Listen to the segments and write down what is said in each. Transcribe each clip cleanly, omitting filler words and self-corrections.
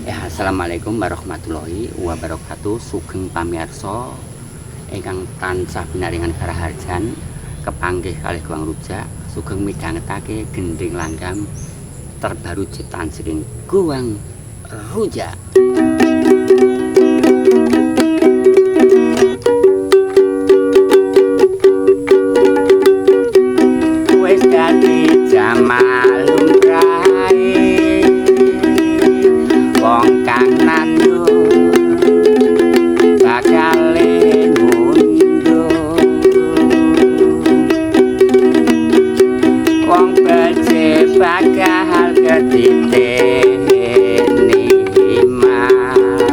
Ya, assalamualaikum warahmatullahi wabarakatuh. Sugeng pamirsa ingkang tansah pinaringan karaharjan kepanggih kalih Gowang Rujak. Sugeng midhangetake gendhing langgam terbaru ciptaan saking Gowang Rujak. Wis dadi jamal lumrahe wong kang nandur bakale ngunduh, wong becik bakal ketiteni imar,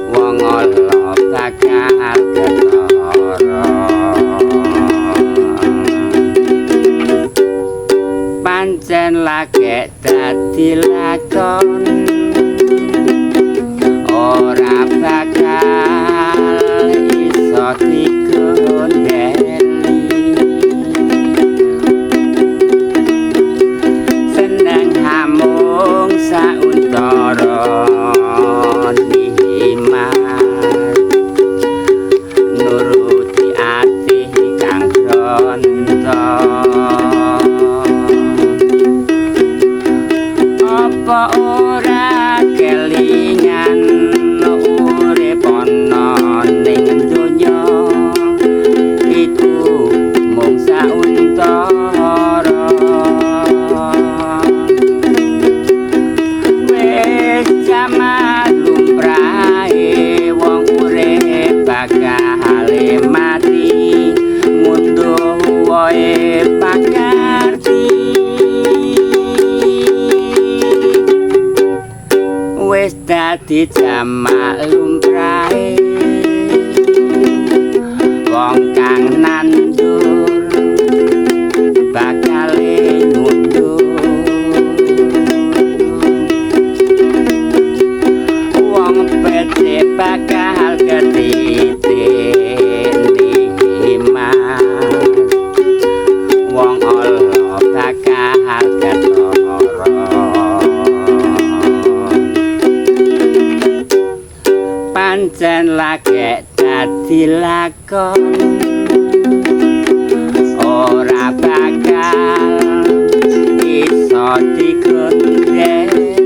wong ala bakal ketara. Pancen lagek dadi lakon ora bakal iso digondeli, seneng hamung sauntara nimar, nuruti ati kang bronto. Apa ora kelingan urip ana ning donya iku mung sauntara. Wis jaman lumrahe wong urip bakal mati, ngunduh wae pakarti. Wis dadi jamak lumrahe wong kang nandur bakale ngunduh, wong becik bakal ketiteni imar, wong ala bakal ketara. Pancen lagek dadi lakon ora bakal iso digondeli,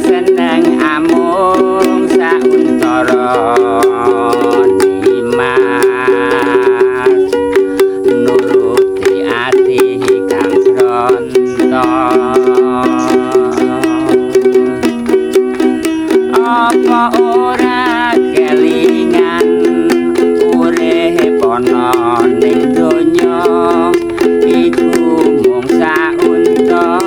seneng amung sauntara nimas, nuruti ati kang bronto. Apa ora kelingan urip ana ning donya iku mung sauntara.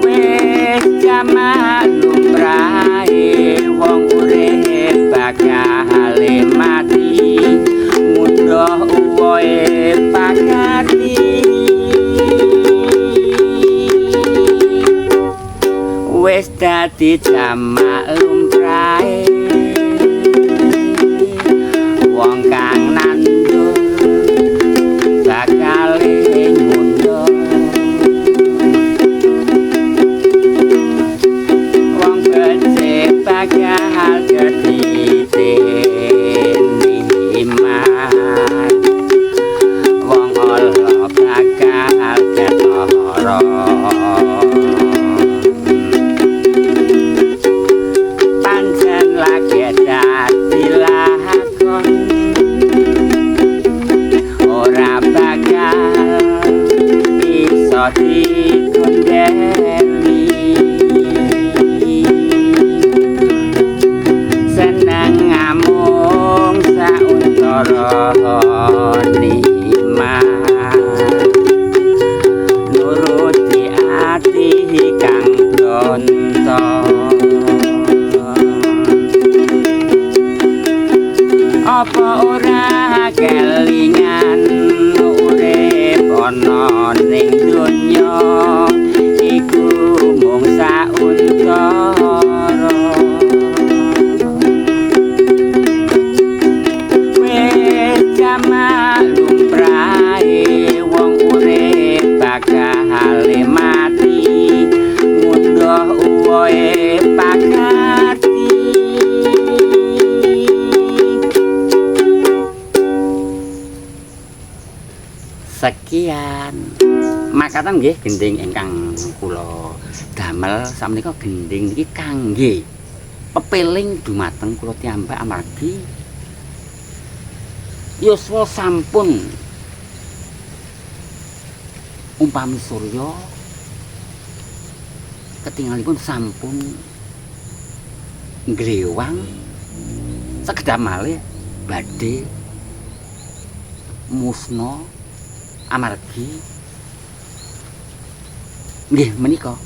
Wis jaman lumrahe wong urip bakal mati, ngunduh uwohe pakarti. Wis dadi jamak lumrahe wong kang nandur bakale ngunduh, wong becik bakal ketiteni imar, wong ala bakal ketara. Pancen lagi dadi lakon ora bakal iso digondeli, seneng ngamung sauntara nimar, nuruti ati kang bronto. Apa ora kelingan urip ana ning donya iku mung sauntara. Wis jaman Sekian. Makaten nggih gending ingkang kula damel sakmenika, gending niki kangge pepeling dumateng kula piyambak amargi yuswa sampun umpami surya ketingalipun sampun nglewang sekedhap malih badhe musna amargi nggih menika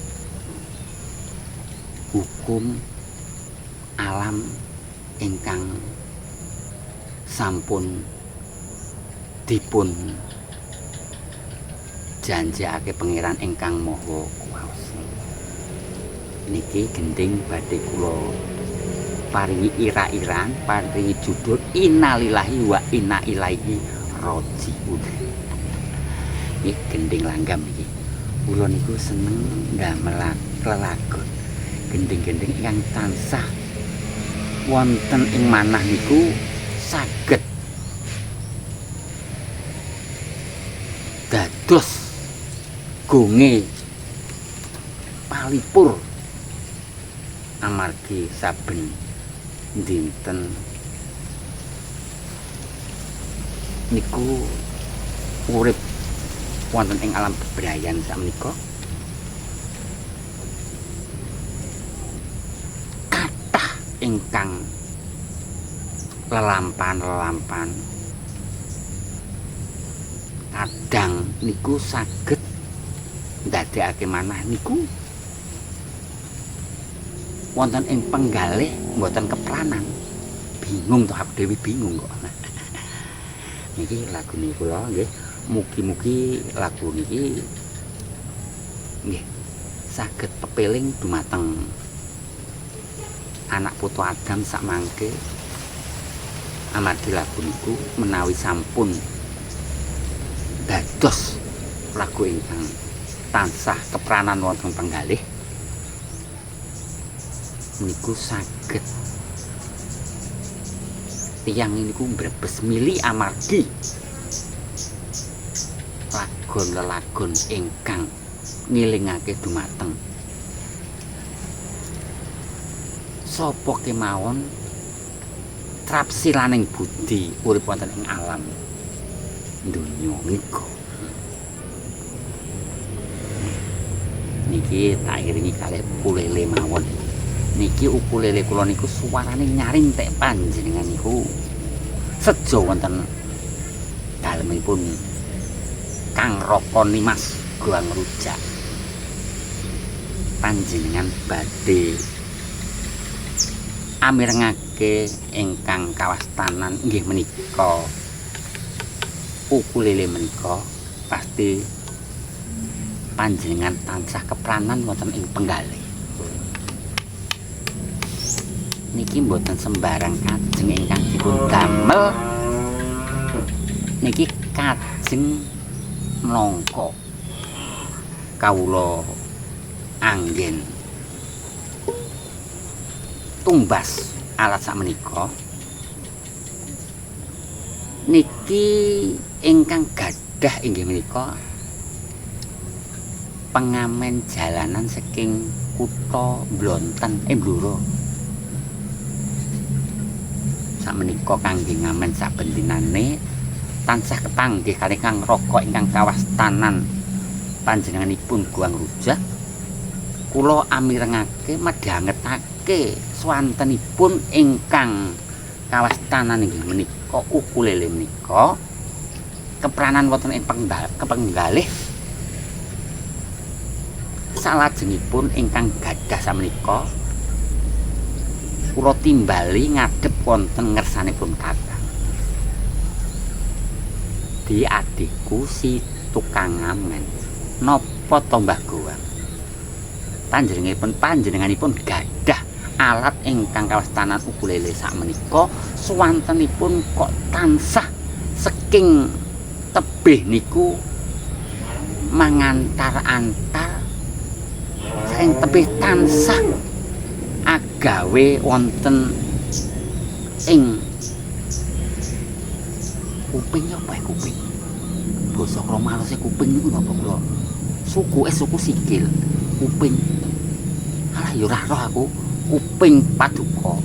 hukum alam ingkang sampun dipun janjiake Pangeran ingkang Maha Kuwasa. Niki gending badhe kula paringi ira-iran, paringi judul Innalillahi wa inna ilaihi rajiun. Niki gending langgam niki. Kula niku seneng ndamel lelagon gending-gending ingkang tansah wonten ing manah niku saged dados gonge palipur amargi saben dinten niku urip wonten ing alam bebrayan sakmenika kathah ingkang lelampan-lelampan kadang niku saged ndadekake manah niku wonten ing penggalih mboten kepranan. Bingung to aku dhewe, bingung kok. Niki lagune kula nggih, mugi-mugi lagu niki nggih saged pepeling dumateng anak putu Adam sakmangke amargi lagu niku menawi sampun dados lagu ingkang tansah kepranan wonten penggalih niku saged tiyang niku mbrebes mili amargi lagon lelagon ingkang ngilingake dumateng sapa kemawon trapsilaning budi urip wonten ing alam donya menika. Niki tak iringi kalih ukulele mawon. Niki ukulele kula niku suarane nyaring tek panjenengan niku sejo wonten dalemipun Kang Raka Nimas Goa Ngrujak. Panjenengan badhe amirengake ingkang kawastanan inggih menika ukulele menika pasti panjenengan tansah kepranan wonten ing penggalih. Niki mboten sembarang kajeng ingkang dipun damel. Niki kajeng nangka kawula anggen tumbas alat sakmenika. Niki ingkang gadah inggih menika pengamen jalanan saking kutha Blonten Blora. Sakmenika kangge ngamen saben dinane tansah kepanggih kalih Kang Raka ingkang kawastanan panjenenganipun Goa Ngrujak. Kula amirengake medhangetake swantenipun ingkang kawastanan inggih menika ukulele menika kepranan wonten ing kepenggalih salajengipun ingkang gadah sakmenika kula timbali ngadhep wonten ngersanipun Kakang. Di adikku si tukang ngamen napa to Mbah Gowang? Panjenenganipun gadah alat ingkang kawastanan ukulele sakmenika swantenipun kok tansah saking tebih niku mangantar-antar saking tebih tansah agawe wonten ing kuping apa kuping Basa krama aluse kuping niku napa kula? Suku suku sikil, kuping. Alah ya ora roh aku, kuping paduka.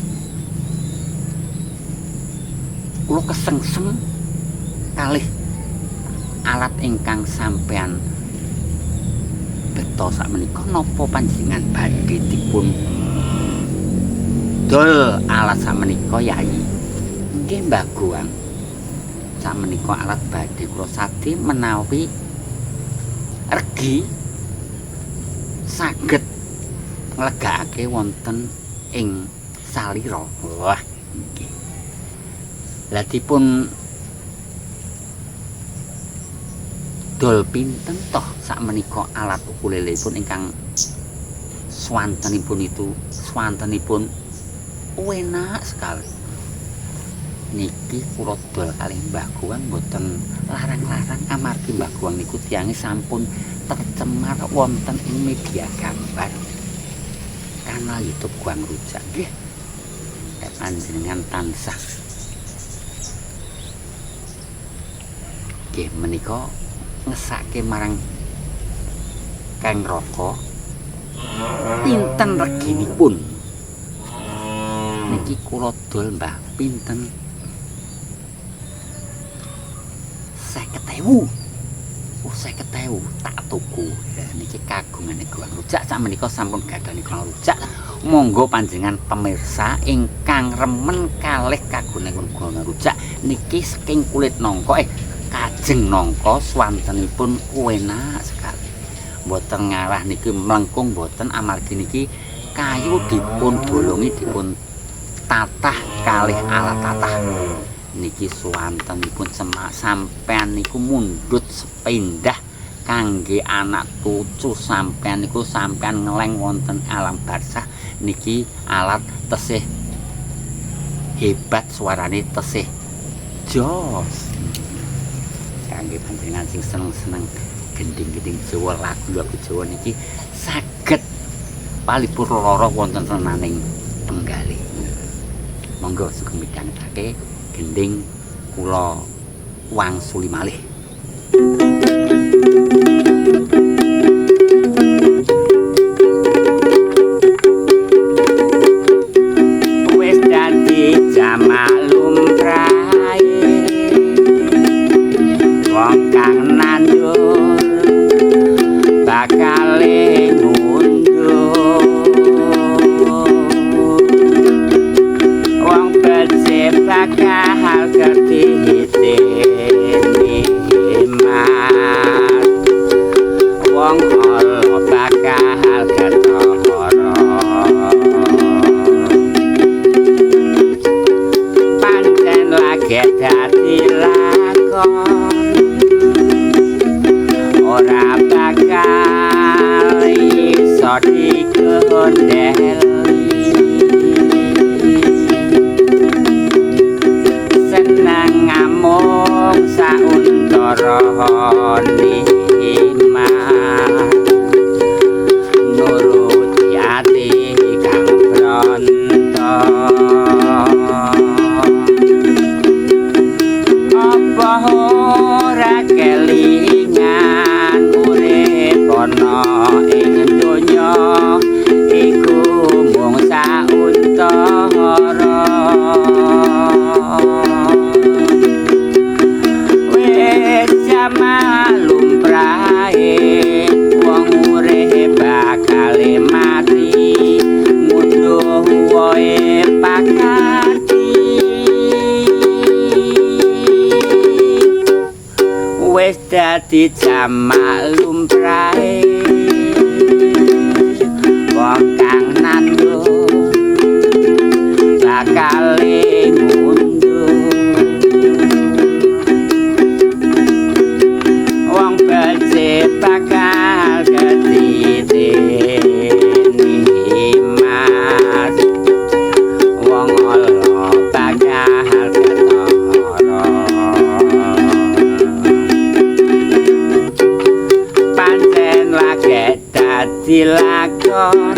Kula kesengsem kalih alat ingkang sampean beto sakmenika napa panjenengan badhe dipun dol alat sakmenika Yai? Nggih Mbah Gowang. Sakmenika alat badhe kula sade menawi regi saged nglegakake wonten ing salira. Wah, nggih. Lah dipun dol pinten toh sakmenika alat ukulele pun ingkang swantenipun itu swantenipun enak sekali. Niki kula dol kalih Mbah Gowang mboten larang-larang amargi Mbah Gowang niku tiyange sampun tercemar wonten ing media gambar kanal YouTube Gowang Rujak. Nggih. Panjenengan tansah nggih menika ngesake marang Kang Raka pinten reginipun. Niki kula dol Mbah pinten? 50.000. Oh 50.000 tak tuku. Lah niki kagungane Gowang Rujak sakmenika sampun gadhani Gowang Rujak. Monggo panjenengan pemirsa ingkang remen kalih kagungan Gowang Rujak niki saking kulit nangka kajeng nangka swantenipun enak sekali. Mboten ngarah niki mlengkung mboten amargi niki kayu dipun bolongi dipun tatah kalih alat tatah. Niki swantenipun sampean niku mundhut sepindah kangge anak cucu sampean niku sampean ngeleng wonten alam barzah niki alat tesih hebat suarane tesih jos. Kangge panjenengan sing seneng-seneng gending-gending Jawa lagu-lagu Jawa niki saged palipur lara wonten renaning penggalih. Monggo sugeng midhangetake gending kula wangsuli malih. Wis dadi jamak lumrahe wong kang nandur bakale ngunduh, wong becik bakal ketiteni mas, wong ala bakal ketara. Pancen lagi dadi lakon ora bakal iso dikendheli. Seneng ngamung sauntara nikmat nuruti ati kang bronto. Apa ora kelingan urip ana ing donya iku mung sauntara. Wis jamak lumrahe wong urip bakal mati ngunduh wohe pakati. Wis dadi jamak lumrahe wong kang nandur bakal ngunduh, wong becik bakal ketiteni mas, wong ala bakal ketara. Pancen lagi dadi lakon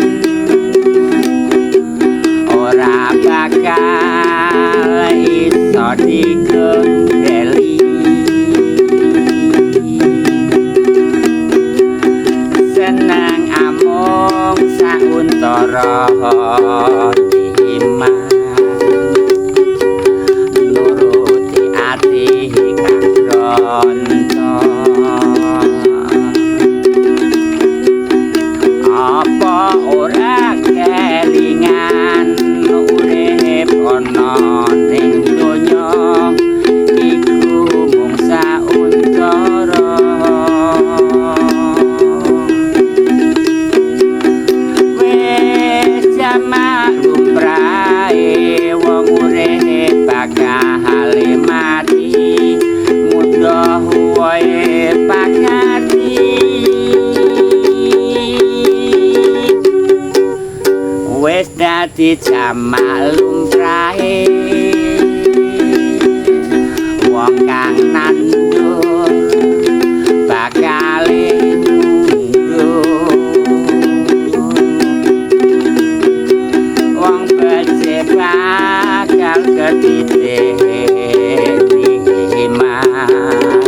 ora bakal iso dikendheli. mati ngunduh wae pakati wis dadi jamak lumrahe wong kang nandur bakale ngunduh wong becik bakal ketitih mas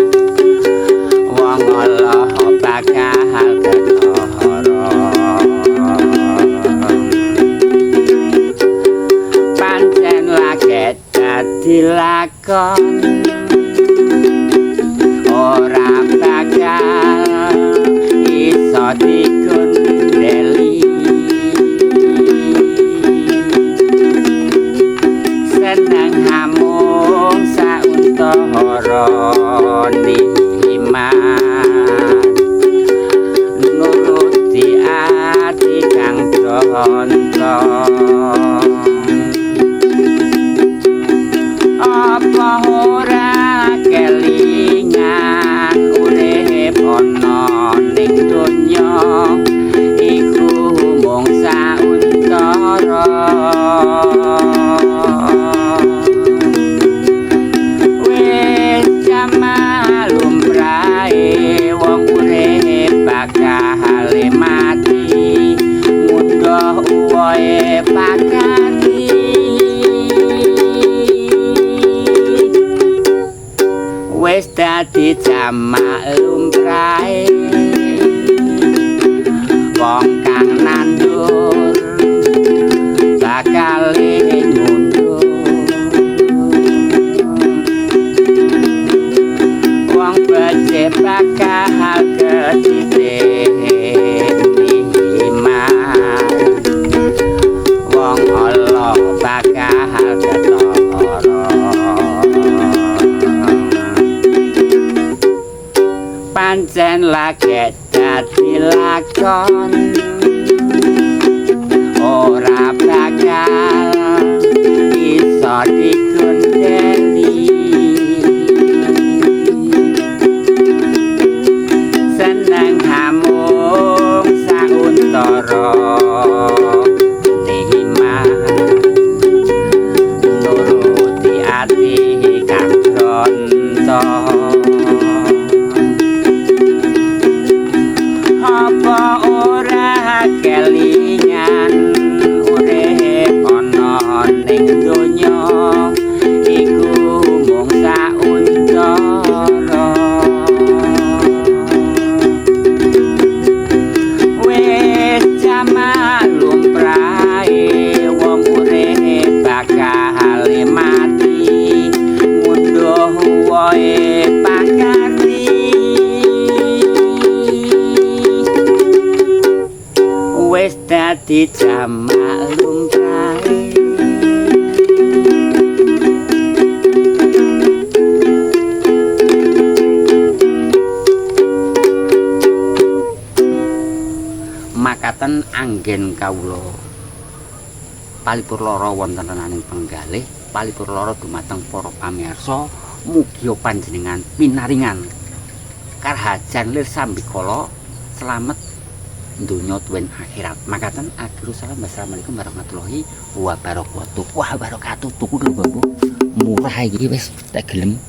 wong ala bakal ketara pancen lagi dadi lakon ora bakal iso dikendeli seneng hamung sauntara nimas nuruti ati kang bronto apa ora kelingan urip ana ning donya iku mung sauntara wis jamal lumrahe wong urip bakal mati ngunduh wae pakati wis dadi jamak lumrahe wong kang nandur bakal ngunduh wong becik bakal ketitih mas wong ala bakal ketara pancen lagi dadi lakon ora bakal iso dikendeli seneng hamung sauntara nimas nuruti ati kang bronto apa ora kelingan urip ana ning donya iku mung sauntara wis jamak lumrahe wong urip bakal mati ngunduh wae pakati wis dadi jamak lumrahe makaten anggen kawula palipur lara wonten renaning penggalih palipur lara dumateng para pamirsa mugia panjenengan pinaringan karhajan lir sambikala slamet donya tuwin akhirat. Makaten akhirul salam, wassalamualaikum warahmatullahi wabarakatuh. Wah, wabarakatuh. Tuku lho, Bapak. Murah iki wis tak gelem.